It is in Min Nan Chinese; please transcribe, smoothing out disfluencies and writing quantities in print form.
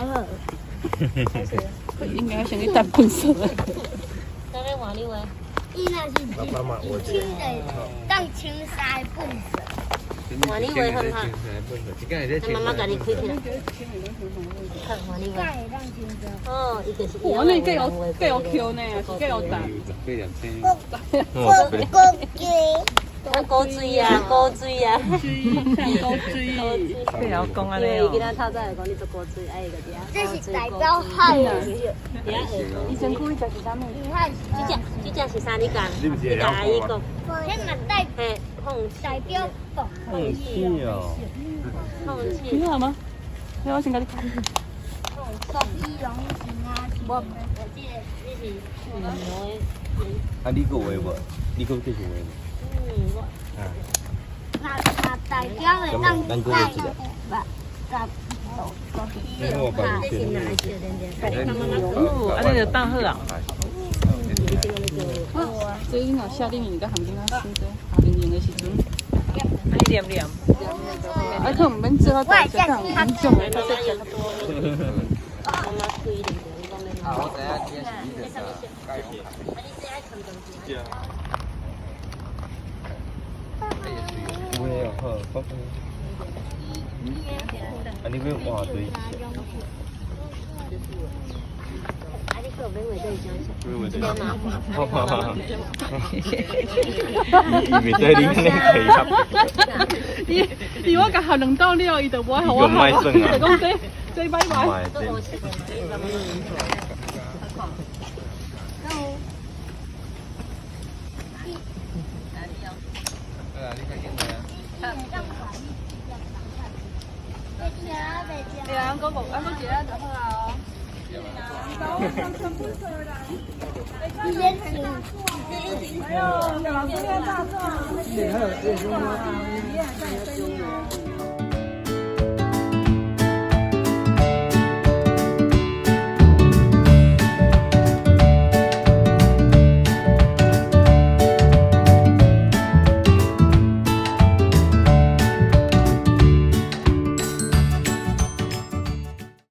好。應該先去搭糞掃。啥物換你話？伊若是一清就當清三糞掃。換你話好毋好？那媽媽共你開起來。好，換你話。哦，伊就是。我那計有計有 Q 呢，是計有彈。高高雞。啊，古錐啊，古錐啊，像古錐，不要講按呢因為伊今仔透早就講你做古錐，啊伊就佇遐。這是代表海的。佇遐學。伊身軀食是啥物？這隻這隻是啥？你講，你共阿姨講。這嘛代嘿，放代表放放棄哦。放棄。你好嗎？你我先共你看。我這個你是牛的。啊，你閣畫無？你閣繼續畫無？嗯，我。啊。那那代表會當代這是哪一隻？哦，按呢就放好啊。這你若寫裡面，佮含囡仔寫這夏令營的時陣，愛念念。啊，可毋免做較大隻，較有影響的，較細隻較多。媽媽開一點點，你講咩？啊，我知影今日是你的加油。啊。有哦，好，拜拜。啊，你欲換對色？啊，你閣免畫對張相？哈哈哈！伊袂使你按呢配合。伊伊我共合兩道了，伊就無愛予我合，伊就講這這拜拜。對啊，閣無，啊，閣一下就好啊哦。哎呦，老師要大壯。